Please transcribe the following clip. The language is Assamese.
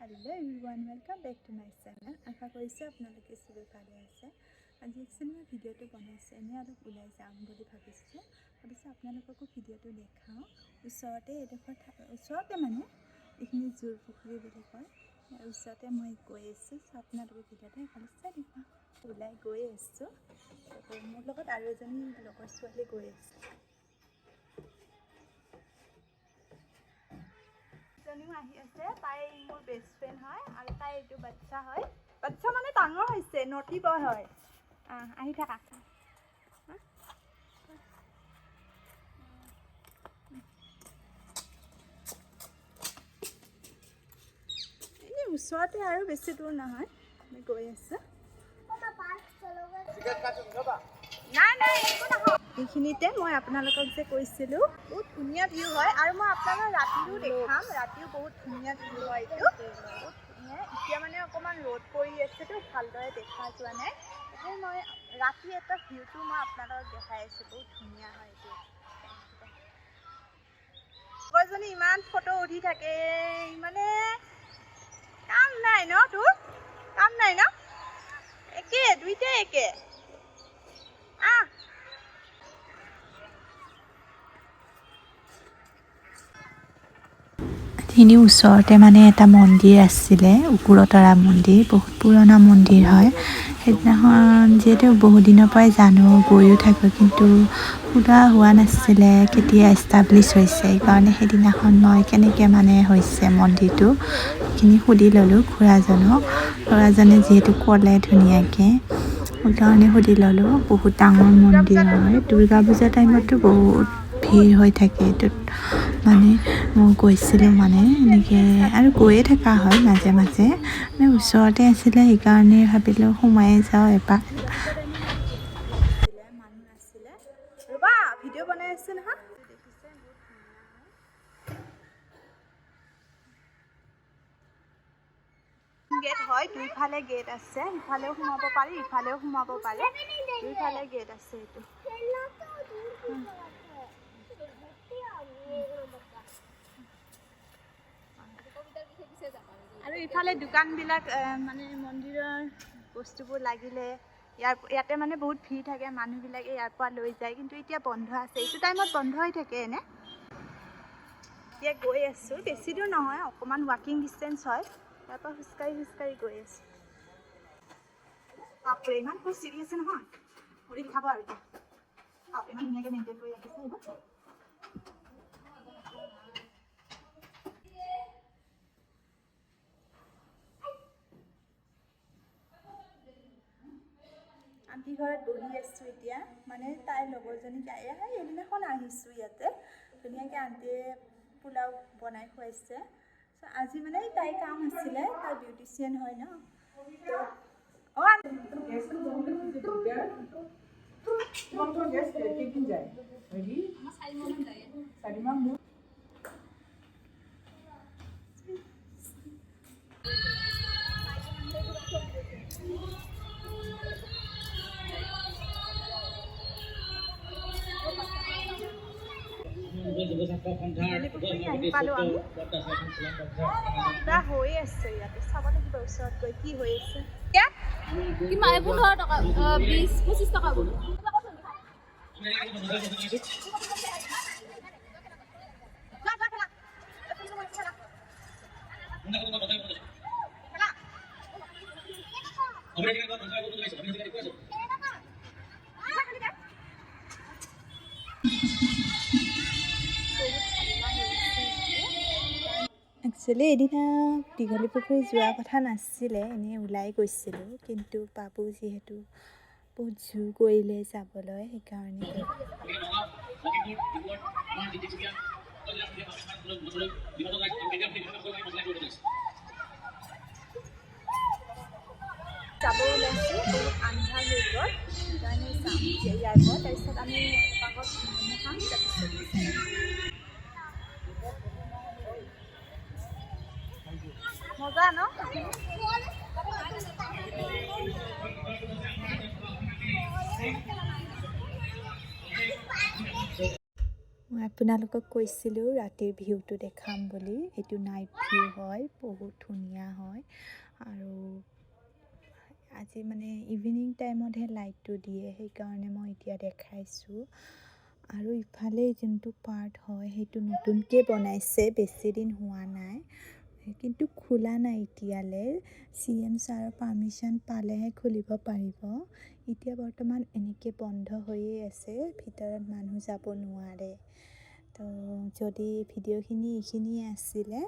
Hello everyone, welcome back to my channel. আশা কৰিছোঁ আপোনালোকে চবেই ভালে আছে। আজি একচুৱেলি মই ভিডিঅ'টো বনাইছোঁ, এনেই অলপ ওলাই যাম বুলি ভাবিছোঁ। ভাবিছোঁ আপোনালোককো ভিডিঅ'টো দেখাওঁ। ওচৰতে এইডোখৰ ওচৰতে মানে এইখিনি জোৰ পুখুৰী বুলি কয়। ইয়াৰ ওচৰতে মই গৈ আছোঁ। চ' আপোনালোকে ভিডিঅ'টো এইফালে চাই দিব। ওলাই গৈ আছোঁ। তাৰপৰা মোৰ লগত আৰু এজনী লগৰ ছোৱালী গৈ আছে। জনীও আহি আছে। তাই মোৰ বেষ্ট ফ্ৰেণ্ড হয় আৰু তাই এইটো বাচ্ছা হয়। বাচ্ছা মানে ডাঙৰ হৈছে, নটি বয় হয়। আহি থাকা। হা? এনেই ওচৰতে আৰু বেছি দূৰ নহয়। আমি গৈ আছোঁ। নাই নাই, একো নহয়। এইখিনিতে মই আপোনালোকক যে কৈছিলোঁ, বহুত ধুনীয়া ভিউ হয় আৰু মই আপোনালোকক ৰাতিও দেখাম। ৰাতিও বহুত ধুনীয়া ভিউ হয় এইটো, বহুত ধুনীয়া। এতিয়া মানে অকণমান ৰ'দ পৰি আছেতো, ভালদৰে দেখা যোৱা নাই। তথাপি মই ৰাতি এটা ভিউটো মই আপোনালোকক দেখাই আছোঁ, বহুত ধুনীয়া হয় এইটো। লগৰজনী ইমান ফটো উঠি থাকে, মানে কাম নাই ন তোৰ? কাম নাই ন? একে, দুইটাই একে। আহ। এইখিনি ওচৰতে মানে এটা মন্দিৰ আছিলে, উগ্ৰতাৰা মন্দিৰ, বহুত পুৰণা মন্দিৰ হয়। সেইদিনাখন যিহেতু বহুত দিনৰ পৰাই জানো, গৈও থাকোঁ, কিন্তু সোধা হোৱা নাছিলে কেতিয়া এষ্টাব্লিছ হৈছে। সেইকাৰণে সেইদিনাখন মই কেনেকৈ মানে হৈছে মন্দিৰটো সেইখিনি সুধি ল'লোঁ খুৰাজনক। খুৰাজনে যিহেতু ক'লে ধুনীয়াকৈ, সেইকাৰণে সুধি ল'লোঁ। বহুত ডাঙৰ মন্দিৰ হয়। দুৰ্গা পূজাৰ টাইমততো বহুত ভিৰ হৈ থাকে এইটোত। মানে মই গৈছিলোঁ মানে এনেকৈ আৰু গৈয়ে থকা হয় মাজে মাজে। মানে ওচৰতে আছিলে, সেইকাৰণে ভাবিলোঁ সোমায়ে যাওঁ এপাক। আছিলে, মানুহ নাছিলে। ৰ'বা, ভিডিঅ' বনাই আছে নহয়। দেখিছে, বহুত ধুনীয়া হয়। গেট হয়, দুইফালে গেট আছে। সিফালেও সোমাব পাৰি, ইফালেও সোমাব পাৰে। দুইফালে গেট আছে এইটো। আৰু ইফালে দোকানবিলাক, মানে মন্দিৰৰ বস্তুবোৰ লাগিলে ইয়াতে মানে বহুত ভিৰ থাকে, মানুহবিলাকে ইয়াৰ পৰা লৈ যায়। কিন্তু এতিয়া বন্ধ আছে, এইটো টাইমত বন্ধ হৈ থাকে এনে। এতিয়া গৈ আছোঁ, বেছি দূৰ নহয়, অকণমান ৱাকিং ডিষ্টেঞ্চ হয়। ইয়াৰ পৰা খোজকাঢ়ি খোজকাঢ়ি গৈ আছোঁ। বাপৰে, ইমান খোজ চিৰি আছে নহয়, ভৰি বিষাব। আৰু এতিয়া বাপৰে, ইমান ধুনীয়াকৈ মেইনটেইন কৰি ৰাখিছে এইবোৰ। আন্টি ঘৰত বহি আছোঁ এতিয়া। মানে তাইৰ লগৰজনীক সেইদিনাখন আহিছোঁ ইয়াতে। ধুনীয়াকৈ আন্টিয়ে পোলাও বনাই খুৱাইছে। চ' আজি মানে তাইৰ কাম আছিলে, তাই বিউটিচিয়ান হয় ন। তো অঁ। তোমালোকৰ গেছ কেইদিন যায় হেৰি? 4 মাহ মোৰ। পুখুৰী আহি পালোঁ আমি। কিবা হৈ আছে ইয়াতে, চাব লাগিব ওচৰত গৈ কি হৈ আছে ইয়াত। কিমান? 15 টকা, 20-25 টকা বোলো। যোৱা, যোৱা, খেলা। খেলা। খেলা। যোৱা, খেলি থাক। বহুত হাল্লা হৈ আছে ইয়াতে। একচুৱেলি এদিনা দীঘলী পুখুৰী যোৱা কথা নাছিলে, এনেই ওলাই গৈছিলোঁ। কিন্তু বাবু যিহেতু বহুত জোৰ কৰিলে যাবলৈ, সেইকাৰণে গ'লোঁ। যাব ওলাইছোঁ, বহুত আন্ধাৰ হৈ গ'ল, সেইকাৰণে যাম এতিয়া ইয়াৰ পৰা। তাৰপিছত আমি পাকত ম'ম' খাম তাৰপিছত। মজা ন? মই আপোনালোকক কৈছিলোঁ ৰাতিৰ ভিউটো দেখাম বুলি। এইটো নাইট ভিউ হয়, বহুত ধুনীয়া হয়। আৰু আজি মানে ইভিনিং টাইমতহে লাইটটো দিয়ে, সেইকাৰণে মই এতিয়া দেখাইছোঁ। আৰু ইফালে যোনটো পাৰ্ট হয়, সেইটো নতুনকৈ বনাইছে, বেছি দিন হোৱা নাই, কিন্তু খোলা নাই এতিয়ালৈ। চি এম ছাৰৰ পাৰ্মিশ্যন পালেহে খুলিব পাৰিব। এতিয়া বৰ্তমান এনেকৈ বন্ধ হৈয়ে আছে, ভিতৰত মানুহ যাব নোৱাৰে। তো যদি ভিডিঅ'খিনি এইখিনিয়ে আছিলে।